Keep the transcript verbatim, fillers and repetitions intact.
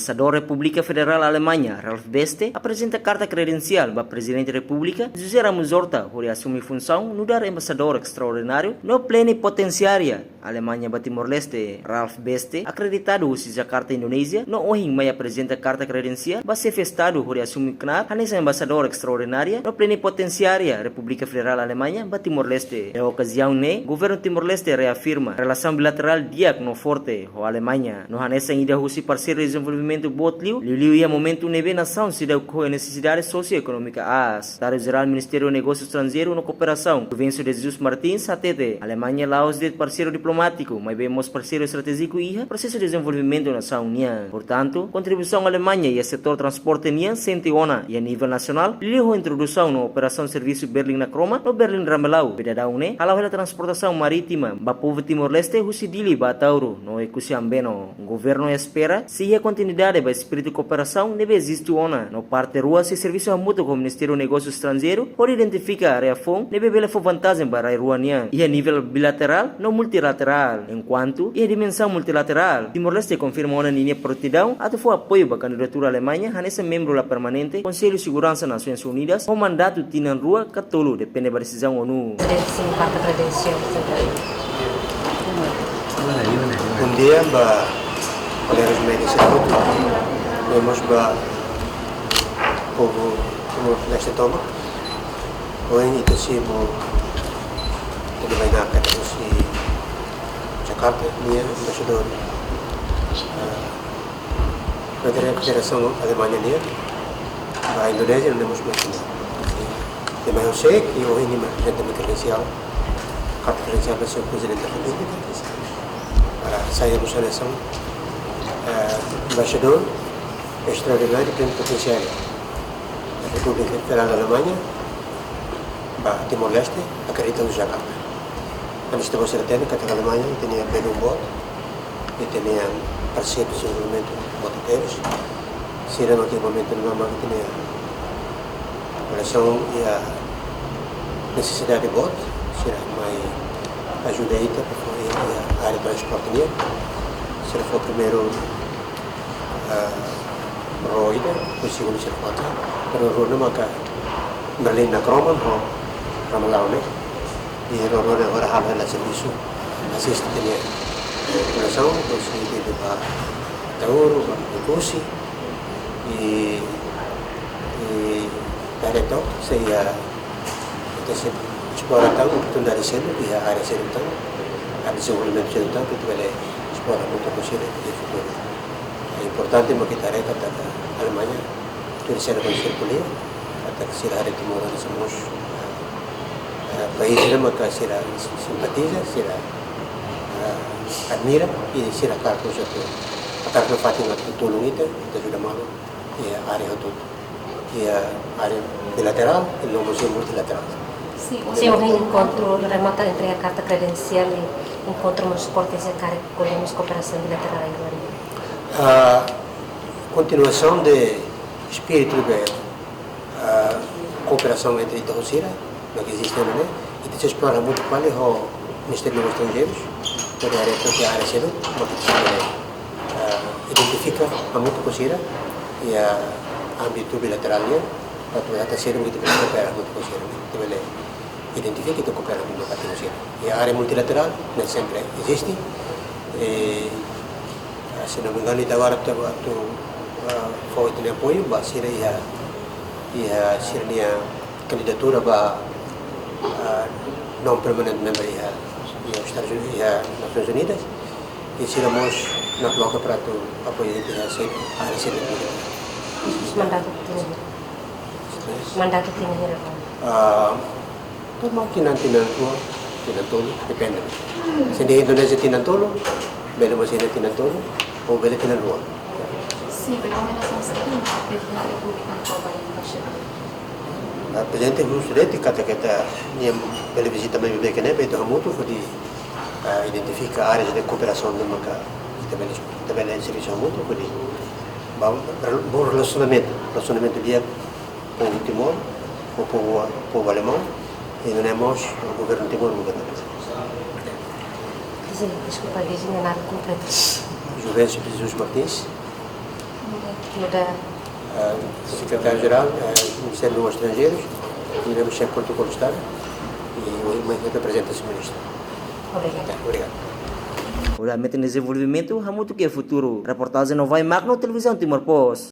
Embaixadór Repúblika Federál Alemaña, Ralf Beste, aprezenta karta kredensiál ba Prezidente Repúblika, José Ramos Horta, hodi asume funsaun nu'udar embaixadór estraordináriu no plenipotensiária Alemaña ba Timor-Leste. Ralf Beste, akreditadu husi Jakarta, Indonézia, no ohin mai aprezenta karta kredensiál ba Xefe Estadu hodi asume knaar hanesan embaixadór estraordinária no plenipotensiária Repúblika Federál Alemaña ba Timor-Leste. Iha okaziaun ne'e, Governu Timor-Leste reafirma relasaun bilaterál di'ak no forte ho Alemaña, no hanesan ida husi parseiru dezenvolvimentu boot liu, liuliu iha momentu ne'ebé nasaun seidauk ho nesesidade sosioekonómika aas. Sekretáriu Jerál Ministériu Negósiu Estranjeiru no Kooperasaun, Juvencio de Jesus Martins, hatete Alemaña la'ós de'it parseiru diplomátiku, maibé mós parseiru estratéjiku iha prosesu dezenvolvimentu nasaun nian. Portantu, kontribuisaun Alemaña iha setór transporte nian sente ona iha nivel nasionál, liuliu ho introdusaun no operasaun servisu Berlin Nakroma no Berlin Ramelau, ne'ebé daudaun ne'e hala'o hela transportasaun marítima ba povu Timor-Leste husi Dili ba Ataúro no Oekusi Ambeno. Governu espera sei iha kontinuidade ba espíritu kooperasaun ne'ebé eziste ona, no parte rua sei servisu hamutuk ho Ministériu Negósiu Estranjeiru hodi identifika área foun ne'ebé bele fó vantajen ba rai rua nian iha nivel bilaterál no multilaterál. Enkuantu iha dimensaun multilaterál, Timor-Leste konfirma ona ninia prontidaun atu fó apoiu ba kandidatura Alemaña hanesan membru la permanente Konsellu Seguransa Nasoins Unidas ho mandatu tinan rua ka tolu, depende ba desizaun ONU. Bom dia ba kolega média sira, no mós ba povu Timor-Leste tomak. Ohin ita simu, ita mai na kata husi Jakarta, nia embaixadór, eh, Federa-, Federasaun Alemaña nian ba Indonézia, no mós ba China. Nia mai ha'u, nia mai aprezenta nia kredensiál, karta kredensiál ba Señór Prezidente da Repúblika, para sai hanesan, eh, embaixadór estraordináriu plenipotensiáriu Repúblika Federál Alemaña ba Timor-Leste, akreditadu husi Jakarta. Ami ita-boot sira hatene katak Alemaña ita-nia belun boot, ita-nia parseiru dezenvolvimentu boot tebes. Sira maka iha momentu ne'ebá mak ita-nia relasaun iha nesesidade boot, sira mai ajuda ita, para fó iha área transporte nian. Sira fó primeiru, ah, ró ida, depois segundu sira fó atu, pero ró ne'e maka Berlin Nakroma ho Ramelau ne'e. I ró rua ne'e agora hala'o hela servisu, asiste ita-nia populasaun, husi Dili ba Ataúro, ba Oekusi, i, i área tomak, sei, ah, ita sei esplora tan oportunidade seluk iha área seluk tan, iha dezenvolvimentu seluk tan, ita bele esplora hamutuk ho sira iha futuru. Importante mak ita haree katak Alemaña tuir sira koñese ko'alia, katak sira haree Timor hanesan mós, eh, país ne'ebé maka sira simpatiza, sira, eh, admira, i sira hakarak atu, hakarak nafatin atu tulun ita, ita ajuda malu iha área hotu, iha área bilaterál i no mós iha multilaterál. Sin, sin, enkontru remata entre karta kredensiál i enkontru mós forte iha área kooperasaun bilaterál. Ah, kontinuasaun de espíritu de, ah, kooperasaun entre ita ho sira, no ke eziste ne'e, ita sei esplora hamutuk fali ho Ministériu Negósius Estranjeirus, hodi haree to'ok área seluk, no ke ita sei, ah, identifika hamutuk ho sira iha ámbitu bilaterál nian, para atu haree saida mak ita bele koopera hamutuk ho sira, ita bele identifika i koopera hamutuk ho sira. Iha área multilaterál, ne'e sempre eziste. E, ah, se não me engano, ita agora atu, atu, ah, fó ita-nia apoiu ba sira iha, iha sira-nia kandidatura ba, ah, non permanent member iha, iha Estadus Unidus, iha Nasoins Unidas. I sira mós nakloke para atu apoiu ita iha área seluk. Mandatu tinan hira? Mandatu tinan hira? Ah, Tinan, tinan rua, tinan tolu, depende. Se iha Indonézia tinan tolu, bele mós iha tinan tolu, ou bele tinan rua. Sin, bele mós iha tinan rua. Ah, Prezidente husu de'it katak ita-nia bele vizita mai beibeik ne'e, para ita hamutuk hodi, ah, identifika áreas de kooperasaun ne'ebé maka ita bele, ita bele servisu hamutuk hodi ba, bom relasionamentu, relasionamentu di'ak povu Timor, ho povu, povu alemaun, i nune'e mós governu Timor, governu. Sin, deskulpa, dizin nada kompletu. Juvencio de Jesus Martins. Nu'udar, ah, Sekretáriu-Jerál, ah, Ministériu Negósius Estranjeirus, e o chefe protokolu Estadu, e o, o representante do Ministru. Obrigadu. Obrigadu. Nu'udar meta dezenvolvimentu hamutuk ho futuru. Reportajen Novai Magno, Televizaun Timor Post.